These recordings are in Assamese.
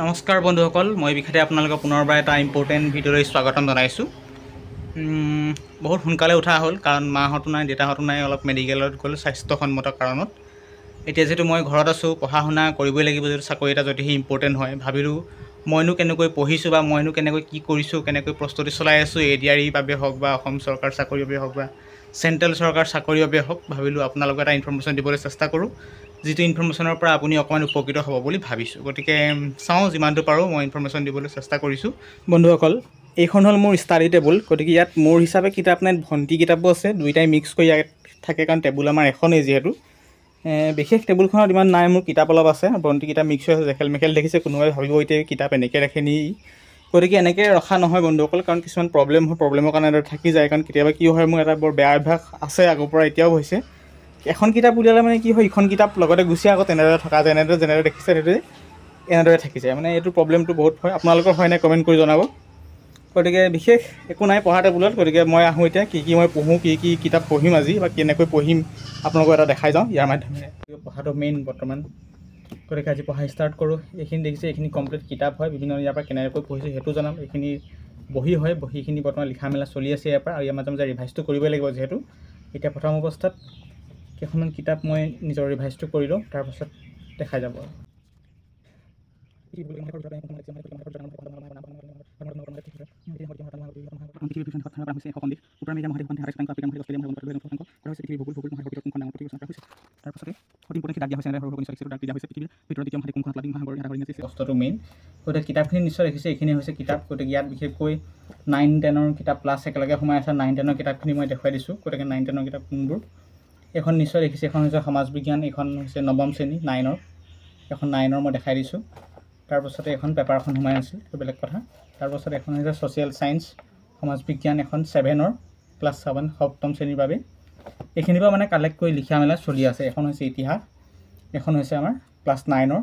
নমস্কাৰ বন্ধুসকল, মই বিশেষে আপোনালোকক পুনৰবাৰ এটা ইম্পৰ্টেণ্ট ভিডিঅ'লৈ স্বাগতম জনাইছোঁ। বহুত সোনকালে উঠা হ'ল, কাৰণ মাহঁতো নাই, দেউতাহঁতো নাই, অলপ মেডিকেলত গ'ল স্বাস্থ্যসন্মত কাৰণত। এতিয়া যিহেতু মই ঘৰত আছোঁ, পঢ়া শুনা কৰিবই লাগিব, যিহেতু চাকৰি এটা যদিহে ইম্পৰ্টেণ্ট হয়। ভাবিলোঁ মইনো কেনেকৈ পঢ়িছোঁ বা মইনো কেনেকৈ কি কৰিছোঁ, কেনেকৈ প্ৰস্তুতি চলাই আছোঁ, এ ডি আৰ ইৰ বাবে হওক বা অসম চৰকাৰ চাকৰিৰ বাবে হওক বা চেণ্ট্ৰেল চৰকাৰ চাকৰিৰ বাবে হওক, ভাবিলোঁ আপোনালোকক এটা ইনফৰ্মেশ্যন দিবলৈ চেষ্টা কৰোঁ, যিটো ইনফৰ্মেশ্যনৰ পৰা আপুনি অকণমান উপকৃত হ'ব বুলি ভাবিছোঁ। গতিকে চাওঁ, যিমানটো পাৰোঁ মই ইনফৰ্মেশ্যন দিবলৈ চেষ্টা কৰিছোঁ। বন্ধুসকল, এইখন হ'ল মোৰ ষ্টাডি টেবুল। গতিকে ইয়াত মোৰ হিচাপে কিতাপ নাই, ভণ্টি কিতাপো আছে, দুয়োটাই মিক্স কৰি ইয়াত থাকে, কাৰণ টেবুল আমাৰ এখনেই যিহেতু। বিশেষ টেবুলখনত ইমান নাই, মোৰ কিতাপ অলপ আছে, ভণ্টি কিতাপ মিক্স হৈ আছে, জেখেল মেখেল দেখিছে, কোনোবাই ভাবিব এতিয়া কিতাপ এনেকৈ ৰাখে নি। গতিকে এনেকৈ ৰখা নহয় বন্ধুসকল, কাৰণ কিছুমান প্ৰব্লেম হয়, প্ৰব্লেমৰ কাৰণে থাকি যায়। কাৰণ কেতিয়াবা কি হয়, মোৰ এটা বৰ বেয়া অভ্যাস আছে আগৰ পৰা, এতিয়াও হৈছে, এখন কিতাপ উলিয়ালে মানে কি হয়, ইখন কিতাপ লগতে গুচি আকৌ তেনেদৰে থকা যায়, এনেদৰে যেনেদৰে দেখিছে সেইদৰে এনেদৰে থাকি যায়। মানে এইটো প্ৰব্লেমটো বহুত হয়, আপোনালোকৰ হয়নে কমেণ্ট কৰি জনাব। গতিকে বিশেষ একো নাই পঢ়া টেবুলত। গতিকে মই আহোঁ এতিয়া কি কি মই পঢ়োঁ, কি কি কিতাপ পঢ়িম আজি বা কেনেকৈ পঢ়িম আপোনালোকক এটা দেখাই যাওঁ ইয়াৰ মাধ্যমেৰে। পঢ়াটো মেইন বৰ্তমান, গতিকে আজি পঢ়া ষ্টাৰ্ট কৰোঁ। এইখিনি দেখিছে, এইখিনি কমপ্লিট কিতাপ হয়, বিভিন্ন ইয়াৰ পৰা কেনেকৈ পঢ়িছোঁ সেইটো জনাম। এইখিনি বহী হয়, বহীখিনি বৰ্তমান লিখা মেলা চলি আছে ইয়াৰ পৰা, আৰু ইয়াৰ মাজে মাজে ৰিভাইজটো কৰিবই লাগিব যিহেতু। এতিয়া প্ৰথম অৱস্থাত কেইখনমান কিতাপ মই নিজৰ ৰিভাইজটো কৰি লওঁ, তাৰপাছত দেখাই যাব। কষ্টটো মেইন। গতিকে কিতাপখিনি নিশ্চয় দেখিছে, এইখিনি হৈছে কিতাপ। গতিকে ইয়াত বিশেষকৈ 9 10ৰ কিতাপ প্লাছ একেলগে সোমাই আছে। 9 10ৰ কিতাপখিনি মই দেখুৱাই দিছোঁ। গতিকে 9 10ৰ কিতাপ কোনবোৰ, এইখন নিশ্চয় দেখিছে, এইখন হৈছে সমাজ বিজ্ঞান, এইখন হৈছে নৱম শ্ৰেণী 9ৰ, এখন 9ৰ মই দেখাই দিছোঁ। তাৰপাছতে এখন পেপাৰখন সোমাই আছিল, সেইটো বেলেগ কথা। তাৰপাছত এখন হৈছে ছ'চিয়েল ছায়েন্স, সমাজ বিজ্ঞান, এখন 7ৰ, ক্লাছ 7, সপ্তম শ্ৰেণীৰ বাবে। এইখিনিৰ পৰা মানে কালেক্ট কৰি লিখা মেলা চলি আছে। এখন হৈছে ইতিহাস, এখন হৈছে আমাৰ ক্লাছ 9ৰ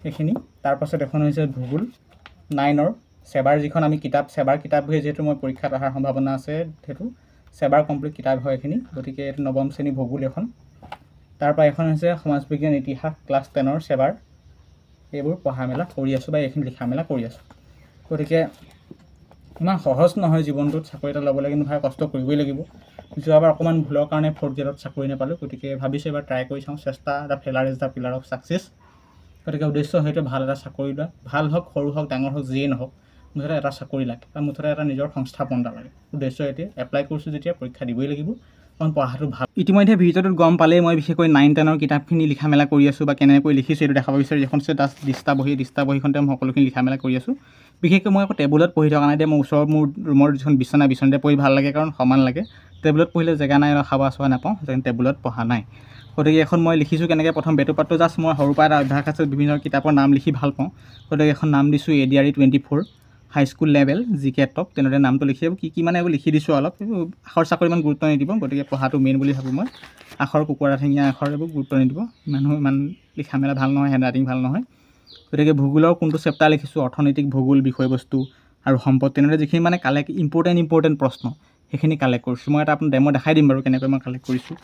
এইখিনি। তাৰপাছত এখন হৈছে ভূগোল 9ৰ, ছেবাৰ যিখন আমি কিতাপ, ছেবাৰ কিতাপ হৈ যিহেতু মই পৰীক্ষাত অহাৰ সম্ভাৱনা আছে, সেইটো ছেবাৰ কমপ্লিট কিতাপ হয় এইখিনি। গতিকে এইটো নৱম শ্ৰেণী ভূগোল এখন। তাৰপৰা এখন হৈছে সমাজ বিজ্ঞান ইতিহাস ক্লাছ 10ৰ ছেবাৰ। এইবোৰ পঢ়া মেলা কৰি আছোঁ বা এইখিনি লিখা মেলা কৰি আছোঁ। গতিকে ইমান সহজ নহয় জীৱনটোত চাকৰি এটা ল'বলৈ, কিন্তু ভাই কষ্ট কৰিবই লাগিব। যোৱাবাৰ অকণমান ভুলৰ কাৰণে 4th গ্ৰেডত চাকৰি নাপালোঁ, গতিকে ভাবিছোঁ এবাৰ ট্ৰাই কৰি চাওঁ। চেষ্টা the failure is the pillar of success. গতিকে উদ্দেশ্য হয়তো ভাল এটা চাকৰি লোৱা, ভাল হওক, সৰু হওক, ডাঙৰ হওক, যিয়েই নহওক, মুঠতে এটা চাকৰি লাগে বা মুঠতে এটা নিজৰ সংস্থাপন এটা লাগে। উদ্দেশ্য এতিয়া এপ্লাই কৰিছোঁ যেতিয়া পৰীক্ষা দিবই লাগিব, কাৰণ পঢ়াটো ভাল। ইতিমধ্যে ভিডিঅ'টোত গম পালেই মই বিশেষকৈ 9 10ৰ কিতাপখিনি লিখা মেলা কৰি আছোঁ বা কেনেকৈ লিখিছোঁ এইটো দেখাব বিচাৰিছোঁ। এখন হৈছে জাষ্ট দিস্তা বহী, দিস্তা বহীখনতে মই সকলোখিনি লিখা মেলা কৰি আছোঁ। বিশেষকৈ মই আকৌ টেবুলত পঢ়ি থকা নাই দেই, মই ওচৰৰ মোৰ ৰুমৰ যিখন বিচনা, বিচনাতে পঢ়ি ভাল লাগে, কাৰণ সমান লাগে। টেবুলত পঢ়িলে জেগা নাই, খাৱা চোৱা নাপাওঁ, সেইকাৰণে টেবুলত পঢ়া নাই। গতিকে এখন মই লিখিছোঁ কেনেকৈ, প্ৰথম বেটুপাতটো জাষ্ট মই সৰুৰ পৰা এটা অভ্যাস আছে, বিভিন্ন কিতাপৰ নাম লিখি ভাল পাওঁ। গতিকে এখন নাম দিছোঁ A D R E 24 high school level G K top, তেনেদৰে নামটো লিখি কি কি মানে এইবোৰ লিখি দিছোঁ অলপ। আখৰ চাখৰ ইমান গুৰুত্ব নিদিব, গতিকে পঢ়াটো মেইন বুলি ভাবোঁ মই। আখৰ কুকুৰা ঠেঙীয়া আখৰ এইবোৰ গুৰুত্ব নিদিব, মানুহ ইমান লিখা মেলা ভাল নহয়, হেণ্ড ৰাইটিং ভাল নহয়। গতিকে ভূগোলৰ কোনটো চেপ্টাৰ লিখিছোঁ, অৰ্থনৈতিক ভূগোল বিষয়বস্তু আৰু সম্পদ, তেনেদৰে যিখিনি মানে কালেক্ট ইম্পৰ্টেণ্ট ইম্পৰ্টেণ্ট প্ৰশ্ন সেইখিনি কালেক্ট কৰিছোঁ। মই এটা আপোনাক ডেমো দেখাই দিম বাৰু কেনেকৈ মই কালেক্ট কৰিছোঁ।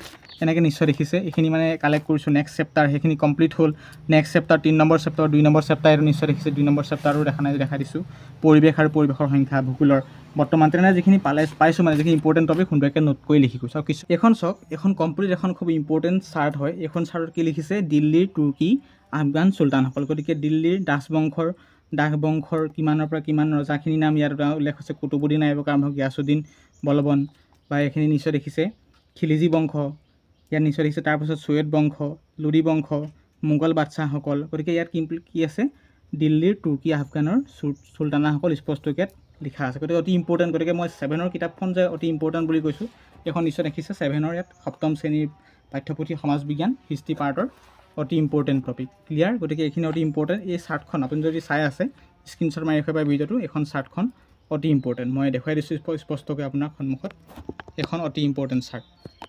এনেকৈ নিশ্চয় দেখিছে, এইখিনি মানে কালেক্ট কৰিছোঁ। নেক্সট চেপ্টাৰ সেইখিনি কমপ্লিট হ'ল। Next chapter 3 number chapter, 2 number chapter এইটো নিশ্চয় দেখিছে, 2 নম্বৰ চেপ্টাৰো দেখা নাই, দেখাই দিছোঁ। পৰিৱেশ আৰু পৰিৱেশৰ সংখ্যা ভূগোলৰ বৰ্তমান তেনেদৰে যিখিনি পাইছোঁ, মানে যিখিনি ইম্পৰ্টেণ্ট টপিক সুন্দৰকৈ নোট কৰি লিখি গৈছোঁ। আৰু কিছু এইখন চাওক, এইখন কমপ্লিট এখন খুব ইম্পৰ্টেণ্ট চাৰ্ট হয়। এইখন চাৰ্টত কি লিখিছে, দিল্লীৰ তুৰ্কী আফগান চুলতানসকল। গতিকে দিল্লীৰ দাস বংশৰ কিমানৰ পৰা কিমান ৰজাখিনিৰ নাম ইয়াত উল্লেখ হৈছে। কুতুবুদ্দিন আইবক আৰম্ভ, গিয়াছুদ্দিন বলবন বা এইখিনি নিশ্চয় দেখিছে। খিলিজী বংশ ইয়াত নিশ্চয় দেখিছে। তাৰপাছত চৈয়দ বংশ, লোডি বংশ, মোগল বাদশ্বাহসকল। গতিকে ইয়াত কি আছে, দিল্লীৰ তুৰ্কী আফগানৰ চুলতানাসকল স্পষ্টকৈ ইয়াত লিখা আছে। গতিকে অতি ইম্পৰ্টেণ্ট। গতিকে মই 7ৰ কিতাপখন যে অতি ইম্পৰ্টেণ্ট বুলি কৈছোঁ, এইখন নিশ্চয় দেখিছে। 7ৰ ইয়াত সপ্তম শ্ৰেণীৰ পাঠ্যপুথি সমাজ বিজ্ঞান হিষ্ট্ৰী পাৰ্টৰ অতি ইম্পৰ্টেণ্ট টপিক, ক্লিয়াৰ। গতিকে এইখিনি অতি ইম্পৰ্টেণ্ট। এই চাৰ্টখন আপুনি যদি চাই আছে, স্ক্ৰীনশ্বট মাৰি ৰাখিব পাৰে ভিডিঅ'টো। এইখন চাৰ্টখন অতি ইম্পৰ্টেণ্ট, মই দেখুৱাই দিছোঁ স্পষ্টকৈ আপোনাৰ সন্মুখত। এইখন অতি ইম্পৰ্টেণ্ট চাৰ্ট,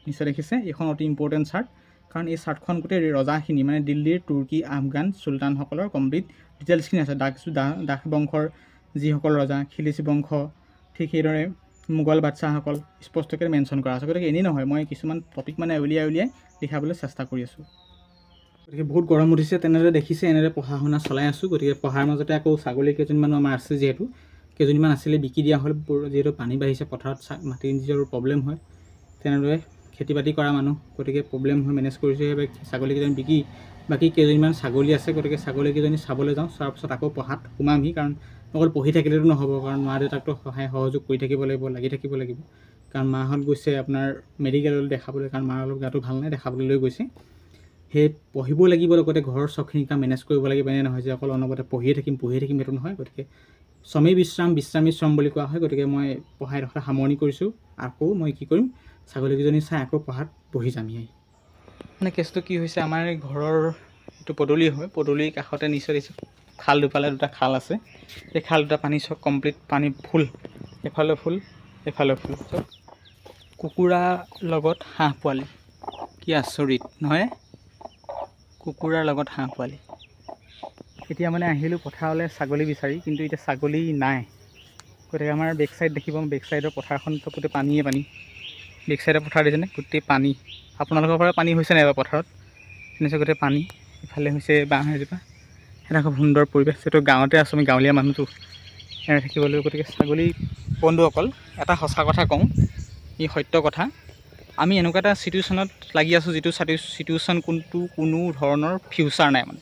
নিশ্চয় দেখিছে। এইখন অতি ইম্পৰ্টেণ্ট চাৰ্ট, কাৰণ এই চাৰ্টখন গোটেই ৰজাখিনি মানে দিল্লীৰ তুৰ্কী আফগান চুলতানসকলৰ কমপ্লিট ডিটেইলছখিনি আছে। দাস বংশৰ যিসকল ৰজা, খিলিজী বংশ, ঠিক সেইদৰে মোগল বাদশ্বাহসকল স্পষ্টকৈ মেনশ্যন কৰা আছে। গতিকে এনেই নহয়, মই কিছুমান টপিক মানে উলিয়াই উলিয়াই লিখাবলৈ চেষ্টা কৰি আছোঁ। গতিকে বহুত গৰম উঠিছে, তেনেদৰে দেখিছে এনেদৰে পঢ়া শুনা চলাই আছোঁ। গতিকে পঢ়াৰ মাজতে আকৌ ছাগলী কেইজনীমানো আমাৰ আছে, যিহেতু কেইজনীমান আছিলে বিকি দিয়া হ'ল, যিহেতু পানী বাঢ়িছে পথাৰত, মাটি নিজৰ প্ৰব্লেম হয়, তেনেদৰে খেতি বাতি কৰা মানুহ, গতিকে প্ৰব্লেম হয়, মেনেজ কৰিছোঁ। সেইবাবে ছাগলীকেইজনী বিকি বাকী কেইজনীমান ছাগলী আছে, গতিকে ছাগলীকেইজনী চাবলৈ যাওঁ, চোৱাৰ পিছত আকৌ পঢ়াত সোমামহি। কাৰণ অকল পঢ়ি থাকিলেতো নহ'ব, কাৰণ মা দেউতাকতো সহায় সহযোগ কৰি থাকিব লাগিব, লাগি থাকিব লাগিব। কাৰণ মাহঁত গৈছে আপোনাৰ মেডিকেললৈ দেখাবলৈ, কাৰণ মাৰ অলপ গাটো ভাল নাই, দেখাবলৈ লৈ গৈছে। সেই পঢ়িব লাগিব, লগতে ঘৰৰ চবখিনি কাম মেনেজ কৰিব লাগিব। এনে নহয় যে অকল অনবৰতে পঢ়িয়ে থাকিম পঢ়িয়ে থাকিম, সেইটো নহয়। গতিকে শ্ৰমেই বিশ্ৰাম, বিশ্ৰামেই শ্ৰম বুলি কোৱা হয়। গতিকে মই পঢ়াই ৰখা সামৰণি কৰিছোঁ। আকৌ মই কি কৰিম, ছাগলীকেইজনী চাই আকৌ পঢ়াত বহি যামহি। মানে কেছটো কি হৈছে, আমাৰ ঘৰৰ এইটো পদূলি হয়, পদূলিৰ কাষতে নিশ্চয় দেখিছোঁ খাল দুফালে দুটা খাল আছে। সেই খাল দুটা পানী চব কমপ্লিট পানী ফুল, এফালে ফুল এফালে ফুল। চব কুকুৰাৰ লগত হাঁহ পোৱালি, কি আচৰিত নহয়, কুকুৰাৰ লগত হাঁহ পোৱালি। এতিয়া মানে আহিলোঁ পথাৰলৈ ছাগলী বিচাৰি, কিন্তু এতিয়া ছাগলী নাই। গতিকে আমাৰ বেক চাইড দেখিব, বেক চাইডৰ পথাৰখন গোটেই পানীয়ে পানী। বেক চাইডৰ পথাৰ দেখিছেনে, গোটেই পানী। আপোনালোকৰ পৰা পানী হৈছে নাই এবাৰ পথাৰত? নিশ্চয় গোটেই পানী। ইফালে হৈছে বাঁহ এজোপা, এটা খুব সুন্দৰ পৰিৱেশ। যিহেতু গাঁৱতে আছোঁ আমি, গাঁৱলীয়া মানুহটো এনেকৈ থাকিব লাগিব। গতিকে ছাগলী, বন্ধুসকল এটা সঁচা কথা কওঁ, ই সত্য কথা, আমি এনেকুৱা এটা চিটুৱেশ্যনত লাগি আছোঁ যিটো চিটুৱেশ্যন কোনটো কোনো ধৰণৰ ফিউচাৰ নাই। মানে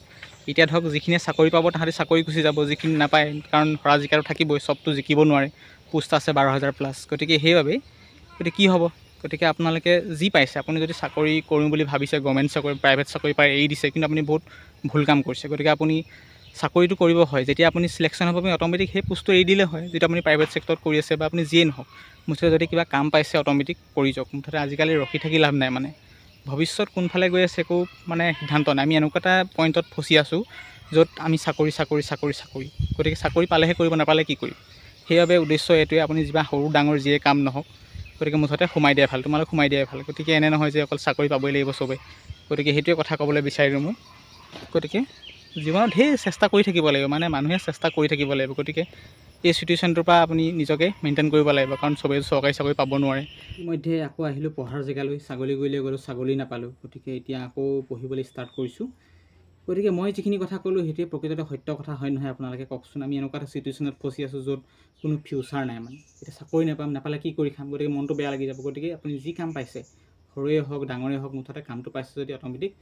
এতিয়া ধৰক যিখিনিয়ে চাকৰি পাব তাহাঁতি চাকৰি গুচি যাব, যিখিনি নাপায়, কাৰণ হৰা জিকাটো থাকিবই, চবটো জিকিব নোৱাৰে, পোষ্ট আছে 12,000 প্লাছ। গতিকে সেইবাবেই গতিকে কি হ'ব, গতিকে আপোনালোকে যি পাইছে, আপুনি যদি চাকৰি কৰোঁ বুলি ভাবিছে, গভৰ্ণমেণ্ট চাকৰি প্ৰাইভেট চাকৰি পাই এৰি দিছে, কিন্তু আপুনি বহুত ভুল কাম কৰিছে। গতিকে আপুনি চাকৰিটো কৰিব হয়, যেতিয়া আপুনি চিলেকশ্যন হ'ব আপুনি অট'মেটিক সেই পোষ্টটো এৰি দিলে হয়, যিটো আপুনি প্ৰাইভেট ছেক্টৰত কৰি আছে বা আপুনি যিয়ে নহওক, মুঠতে যদি কিবা কাম পাইছে অট'মেটিক কৰি যাওক। মুঠতে আজিকালি ৰখি থাকি লাভ নাই, মানে ভৱিষ্যত কোনফালে গৈ আছে একো মানে সিদ্ধান্ত নাই। আমি এনেকুৱা এটা পইণ্টত ফচি আছোঁ য'ত আমি চাকৰি চাকৰি চাকৰি চাকৰি, গতিকে চাকৰি পালেহে কৰিব, নাপালে কি কৰিম। সেইবাবে উদ্দেশ্য এইটোৱে, আপুনি যিমান সৰু ডাঙৰ যিয়ে কাম নহওক, গতিকে মুঠতে সোমাই দিয়াই ভাল, তোমালোক সোমাই দিয়াই ভাল। গতিকে এনে নহয় যে অকল চাকৰি পাবই লাগিব চবেই, গতিকে সেইটোৱে কথা ক'বলৈ বিচাৰিলোঁ মই। গতিকে জীৱনত ঢেৰ চেষ্টা কৰি থাকিব লাগিব, মানে মানুহে চেষ্টা কৰি থাকিব লাগিব। গতিকে এই চিটুৱেশ্যনটোৰ পৰা আপুনি নিজকে মেইনটেইন কৰিব লাগিব, কাৰণ চবেই চৰকাৰী চাকৰি পাব নোৱাৰে। ইতিমধ্যে আকৌ আহিলোঁ পঢ়াৰ জেগালৈ, ছাগলী গুৰিলৈ গ'লোঁ, ছাগলী নাপালোঁ। গতিকে এতিয়া আকৌ পঢ়িবলৈ ষ্টাৰ্ট কৰিছোঁ। গতিকে মই যিখিনি কথা ক'লোঁ সেইটোৱে প্ৰকৃততে সত্য কথা হয় নহয়, আপোনালোকে কওকচোন। আমি এনেকুৱা এটা চিটুৱেশ্যনত ফচি আছোঁ য'ত কোনো ফিউচাৰ নাই, মানে এতিয়া চাকৰি নাপাম, নাপালে কি কৰি খাম, গতিকে মনটো বেয়া লাগি যাব। গতিকে আপুনি যি কাম পাইছে, সৰুৱে হওক ডাঙৰেই হওক, মুঠতে কামটো পাইছে যদি অট'মেটিক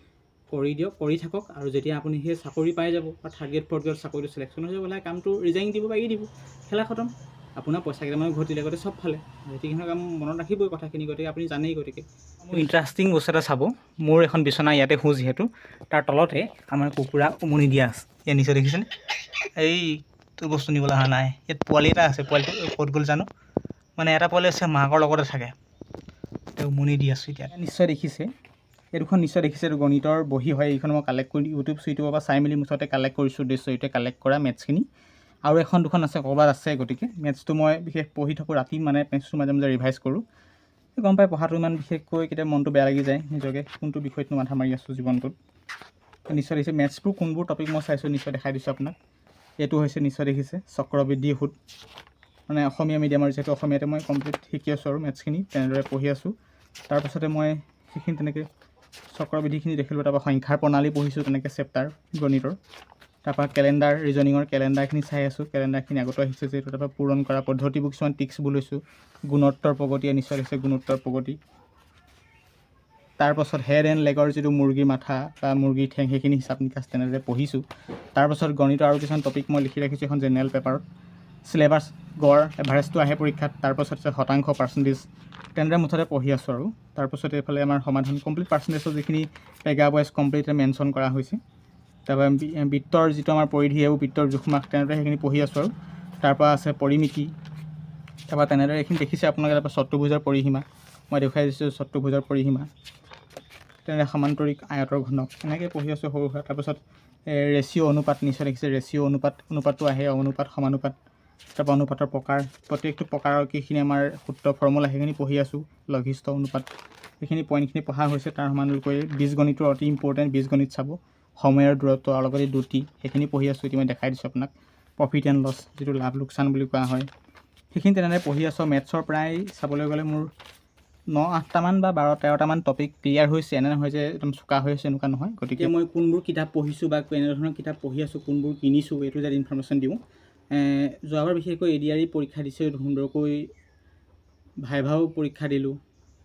কৰি দিয়ক, কৰি থাকক। আৰু যেতিয়া আপুনি সেই চাকৰি পাই যাব বা থাৰ্ড গ্ৰেড ফ'ৰ্থ গ্ৰেড চাকৰিটো চিলেকশ্যন হৈ যাব, লাহে কামটো ৰিজাইন দিব বা এৰি দিব, খেলা খতম, আপোনাৰ পইচা কেইটামানো ঘটিলে, গতিকে চব ফালে সেইখিনি কাম মনত ৰাখিবই কথাখিনি, গতিকে আপুনি জানেই। গতিকে মোৰ ইণ্টাৰেষ্টিং বস্তু এটা চাব, মোৰ এখন বিচনা ইয়াতে শোঁ যিহেতু, তাৰ তলতে আমাৰ কুকুৰা উমনি দিয়া আছে। ইয়াত নিশ্চয় দেখিছেনে, এইটো বস্তু নিবলৈ অহা নাই, ইয়াত পোৱালি এটা আছে, পোৱালিটো ক'ত গ'ল জানো, মানে এটা পোৱালি আছে মাকৰ লগতে থাকে, তেওঁ উমনি দি আছোঁ এতিয়া। নিশ্চয় দেখিছে এই দুখন, নিশ্চয় দেখিছে এইটো গণিতৰ বহী হয়, এইখন মই কালেক্ট কৰি ইউটিউব চিউটিউবৰ পৰা চাই মেলি মুঠতে কালেক্ট কৰিছোঁ, উদ্দেশ্য এইটোৱে কালেক্ট কৰা মেথছখিনি। আৰু এখন দুখন আছে ক'ৰবাত আছে। গতিকে মেথছটো মই বিশেষ পঢ়ি থাকোঁ ৰাতি, মানে মেথছটো মাজে মাজে ৰিভাইজ কৰোঁ, গম পাই পঢ়াটো ইমান বিশেষকৈ কেতিয়াবা মনটো বেয়া লাগি যায় নিজকে, কোনটো বিষয়তনো মাথা মাৰি আছোঁ জীৱনটোত। নিশ্চয় দেখিছে মেথছবোৰ কোনবোৰ টপিক মই চাইছোঁ, নিশ্চয় দেখাই দিছোঁ আপোনাক। এইটো হৈছে নিশ্চয় দেখিছে চক্ৰবৃদ্ধি সুদ, মানে অসমীয়া মিডিয়ামৰ, যিহেতু অসমীয়াতে মই কমপ্লিট শিকি আছোঁ আৰু মেথছখিনি তেনেদৰে পঢ়ি আছোঁ। তাৰপাছতে মই সেইখিনি তেনেকৈ চক্ৰবৃদ্ধিখিনি দেখিলোঁ, তাৰপৰা সংখ্যাৰ প্ৰণালী পঢ়িছোঁ তেনেকৈ চেপ্টাৰ গণিতৰ, তাৰপৰা কেলেণ্ডাৰ ৰিজনিঙৰ কেলেণ্ডাৰখিনি চাই আছোঁ, কেলেণ্ডাৰখিনি আগতো আহিছে যিহেতু, তাৰপৰা পূৰণ কৰা পদ্ধতিবোৰ কিছুমান টিক্সবোৰ লৈছোঁ, গুণোত্তৰ প্ৰগতি নিশ্চয় দেখিছে গুণোত্তৰ প্ৰগতি, তাৰপাছত হেড এণ্ড লেগৰ যিটো মুৰ্গীৰ মাথা বা মুৰ্গীৰ ঠেং সেইখিনি হিচাপ নিকাচ তেনেদৰে পঢ়িছোঁ। তাৰপাছত গণিতৰ আৰু কিছুমান টপিক মই লিখি ৰাখিছোঁ এখন জেনেৰেল পেপাৰত, চিলেবাছ গড় এভাৰেজটো আহে পৰীক্ষাত, তাৰপাছত শতাংশ পাৰ্চেণ্টেজ তেনেদৰে মুঠতে পঢ়ি আছোঁ আৰু। তাৰপাছত এইফালে আমাৰ সমাধান কমপ্লিট পাৰ্চেণ্টেজৰ যিখিনি পেগা ৱাইজ কমপ্লিট মেনশ্যন কৰা হৈছে, তাৰপৰা বৃত্তৰ যিটো আমাৰ পৰিধি সেইবোৰ বৃত্তৰ জোখমাখ তেনেদৰে সেইখিনি পঢ়ি আছোঁ আৰু। তাৰপৰা আছে পৰিমিতি, তাৰপৰা তেনেদৰে এইখিনি দেখিছে আপোনালোকে। তাৰপৰা চতুৰ্ভুজৰ পৰিসীমা মই দেখুৱাই দিছোঁ, চতুৰ্ভুজৰ পৰিসীমা, তেনেদৰে সমান্তৰিক আয়তৰ ঘনক এনেকৈ পঢ়ি আছোঁ সৰু সুৰা। তাৰপাছত ৰেচিঅ' অনুপাত নিশ্চয় দেখিছে, ৰেচিঅ' অনুপাত, অনুপাতটো আহে, অনুপাত সমানুপাত, তাৰপৰা অনুপাতৰ প্ৰকাৰ, প্ৰত্যেকটো প্ৰকাৰৰ কিখিনি আমাৰ সূত্ৰ ফৰ্মুলা সেইখিনি পঢ়ি আছোঁ, লঘিষ্ঠ অনুপাত সেইখিনি পইণ্টখিনি পঢ়া হৈছে। তাৰ সমান্তৰালকৈ বীজগণিতৰ অতি ইম্পৰ্টেণ্ট, বীজগণিত চাব, সময়ৰ দূৰত্ব আৰু লগতে দ্ৰুতি সেইখিনি পঢ়ি আছোঁ, এতিয়া মই দেখাই দিছোঁ আপোনাক। প্ৰফিট এণ্ড লছ যিটো লাভ লোকচান বুলি কোৱা হয় সেইখিনি তেনেদৰে পঢ়ি আছোঁ। মেথছৰ প্ৰায় চাবলৈ গ'লে মোৰ 9-8টামান বা 12-13টামান টপিক ক্লিয়াৰ হৈছে। এনে নহয় যে একদম চোকা হৈ আছে, এনেকুৱা নহয়। গতিকে মই কোনবোৰ কিতাপ পঢ়িছোঁ বা কেনেধৰণৰ কিতাপ পঢ়ি আছোঁ, কোনবোৰ কিনিছোঁ, এইটো যাতে ইনফৰমেশ্যন দিওঁ। যোৱাবাৰ বিশেষকৈ ADRE পৰীক্ষা দিছোঁ, সুন্দৰকৈ ভাইভাও পৰীক্ষা দিলোঁ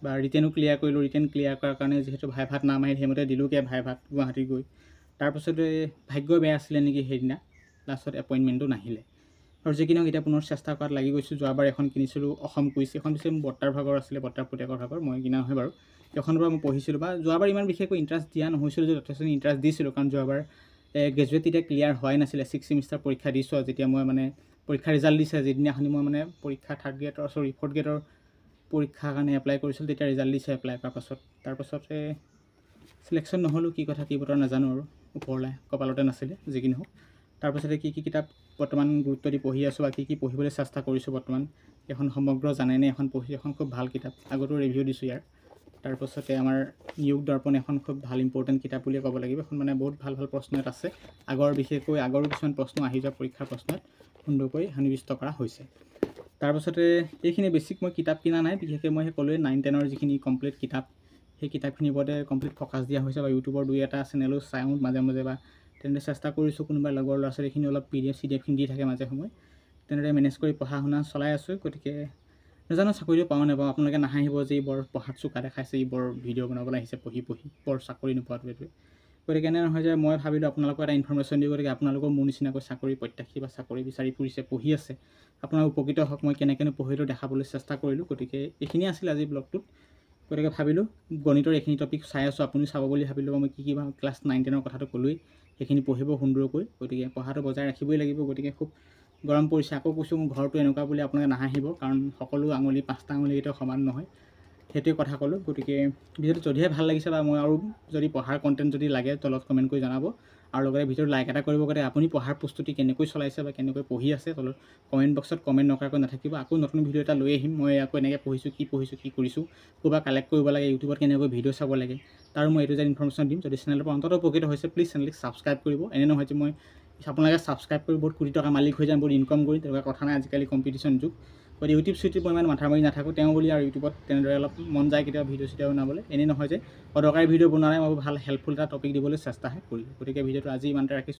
বা ৰিটেনো ক্লিয়াৰ কৰিলোঁ। ৰিটেন ক্লিয়াৰ কৰাৰ কাৰণে যিহেতু ভাইভাত নাম আহিল, সেইমতে দিলোঁগৈ ভাইভাত গুৱাহাটী গৈ। তাৰপাছতে ভাগ্য বেয়া আছিলে নেকি, সেইদিনা লাষ্টত এপইণ্টমেণ্টটো নাহিলে। আৰু যি কি নহওক, এতিয়া পুনৰ চেষ্টা কৰাত লাগি গৈছোঁ। যোৱাবাৰ এখন কিনিছিলোঁ অসম কুইজ, এখন পিছে মোৰ বৰ্তাৰ ভাগৰ আছিলে, বৰ্তাৰ পুতেকৰ ভাগৰ, মই কিনা নহয় বাৰু। সেইখনৰ পৰা মই পঢ়িছিলোঁ বা যোৱাবাৰ ইমান বিশেষকৈ ইণ্টাৰেষ্ট দিয়া নহৈছিলোঁ যে যথেষ্ট ইণ্টাৰেষ্ট দিছিলোঁ, কাৰণ যোৱাবাৰ গ্ৰেজুৱেট তেতিয়া ক্লিয়াৰ হোৱাই নাছিলে। 6 ছেমিষ্টাৰ পৰীক্ষা দিছোঁ আৰু যেতিয়া মই মানে পৰীক্ষা ৰিজাল্ট দিছে, যিদিনাখনি মই মানে পৰীক্ষা থাৰ্ড গ্ৰেডৰ, চৰি, ফ'ৰ্থ গ্ৰেডৰ পৰীক্ষাৰ কাৰণে এপ্লাই কৰিছিলোঁ, তেতিয়া ৰিজাল্ট দিছে এপ্লাই কৰাৰ পাছত। তাৰপাছতে চিলেকশ্যন নহ'লোঁ, কি কথা কি বতৰা নাজানো আৰু, ওপৰলৈ কপালতে নাছিলে। যি কি নহওক, তাৰপাছতে কি কি কিতাপ বৰ্তমান গুৰুত্ব দি পঢ়ি আছোঁ বা কি কি পঢ়িবলৈ চেষ্টা কৰিছোঁ বৰ্তমান, এখন সমগ্ৰ জানেনে এখন পঢ়ি, এখন খুব ভাল কিতাপ, আগতেও ৰিভিউ দিছোঁ ইয়াৰ। তাৰপাছতে আমাৰ নিয়োগ দৰ্পণ এখন খুব ভাল ইম্পৰ্টেণ্ট কিতাপ বুলিয়ে ক'ব লাগিব। এখন মানে বহুত ভাল ভাল প্ৰশ্ন ইয়াত আছে। আগৰ বিশেষকৈ আগৰো কিছুমান প্ৰশ্ন আহি যোৱা পৰীক্ষাৰ প্ৰশ্নত সুন্দৰকৈ সন্নিৱিষ্ট কৰা হৈছে। তাৰপাছতে এইখিনি বেছিক মই কিতাপ কিনা নাই, বিশেষকৈ মই সেই ক'লোৱেই 9-10ৰ যিখিনি কমপ্লিট কিতাপ, সেই কিতাপখিনিৰ ওপৰতে কমপ্লিট ফ'কাছ দিয়া হৈছে। বা ইউটিউবৰ 2-1টা চেনেলো চাওঁ মাজে মাজে, বা তেনেদৰে চেষ্টা কৰিছোঁ। কোনোবা লগৰ ল'ৰা ছোৱালীখিনি অলপ PDF C D এফখিনি দি থাকে মাজে সময়ে, তেনেদৰে মেনেজ কৰি পঢ়া শুনা চলাই আছোঁ। গতিকে নাজানো চাকৰিটো পাওঁ নাপাওঁ, আপোনালোকে নাহাঁহিব যে ই বৰ পঢ়াত চোকা দেখাইছে, ই বৰ ভিডিঅ' বনাবলৈ আহিছে পঢ়ি পঢ়ি, বৰ চাকৰি নোপোৱাটো এইটোৱে। গতিকে এনে নহয় যে মই ভাবিলোঁ আপোনালোকক এটা ইনফৰমেশ্যন দিওঁ, গতিকে আপোনালোকেও মোৰ নিচিনাকৈ চাকৰি প্ৰত্যাশী বা চাকৰি বিচাৰি ফুৰিছে, পঢ়ি আছে, আপোনাৰ উপকৃত হওক। মই কেনেকৈনো পঢ়িলোঁ দেখাবলৈ চেষ্টা কৰিলোঁ। গতিকে এইখিনিয়ে আছিল আজি ব্লগটোত। গতিকে ভাবিলোঁ গণিতৰ এইখিনি টপিক চাই আছোঁ, আপুনিও চাব বুলি ভাবিলোঁ। মই কি কি ক্লাছ 9-10ৰ কথাটো ক'লোৱেই, সেইখিনি পঢ়িব সুন্দৰকৈ। গতিকে পঢ়াটো বজাই ৰাখিবই লাগিব। গতিকে খুব গৰম পৰিছে, আকৌ কৈছোঁ মোৰ ঘৰটো এনেকুৱা বুলি আপোনালোকে নাহাঁহিব, কাৰণ সকলো আঙুলি 5টা আঙুলিকেইটাও সমান নহয়, সেইটোৱে কথা ক'লোঁ। গতিকে ভিডিঅ'টো যদিহে ভাল লাগিছে বা মই আৰু যদি পঢ়াৰ কণ্টেণ্ট যদি লাগে তলত কমেণ্ট কৰি জনাব, আৰু লগতে ভিডিঅ'টো লাইক এটা কৰিব। গতিকে আপুনি পঢ়াৰ প্ৰস্তুতি কেনেকৈ চলাইছে বা কেনেকৈ পঢ়ি আছে তলত কমেণ্ট বক্সত কমেণ্ট নকৰাকৈ নাথাকিব। আকৌ নতুন ভিডিঅ' এটা লৈ আহিম, মই আকৌ এনেকৈ পঢ়িছোঁ, কি পঢ়িছোঁ, কি কৰিছোঁ, ক'ৰবাত কালেক্ট কৰিব লাগে, ইউটিউবত কেনেকৈ ভিডিঅ' চাব লাগে, তাৰো মই এইটো যেন ইনফৰমেশ্যন দিম। যদি চেনেলৰ পৰা অন্ততঃ উপকৃত হৈছে প্লিজ চেনেলটিক ছাবস্ক্ৰাইব কৰিব। এনে নহয় যে মই আপোনালোকে ছাবস্ক্ৰাইব কৰি বহুত কোটি টকা মালিক হৈ যাম, বহুত ইনকম কৰিম, তেনেকুৱা কথা নাই। আজিকালি কম্পিটিশ্যন যুগ, গতিকে ইউটিউব চিউটিউব মই ইমান মাথা মাৰি নাথাকোঁ, তেওঁ বুলি আৰু ইউটিউবত তেনেদৰে অলপ মন যায় কেতিয়াবা ভিডিঅ' চিডিঅ' বনাবলৈ। এনেই নহয় যে অদৰকাৰী ভিডিঅ' বনোৱা নাই, মই ভাল হেল্পফুল এটা টপিক দিবলৈ চেষ্টাহে কৰিলোঁ। গতিকে ভিডিঅ'টো আজি ইমানতে ৰাখিছোঁ।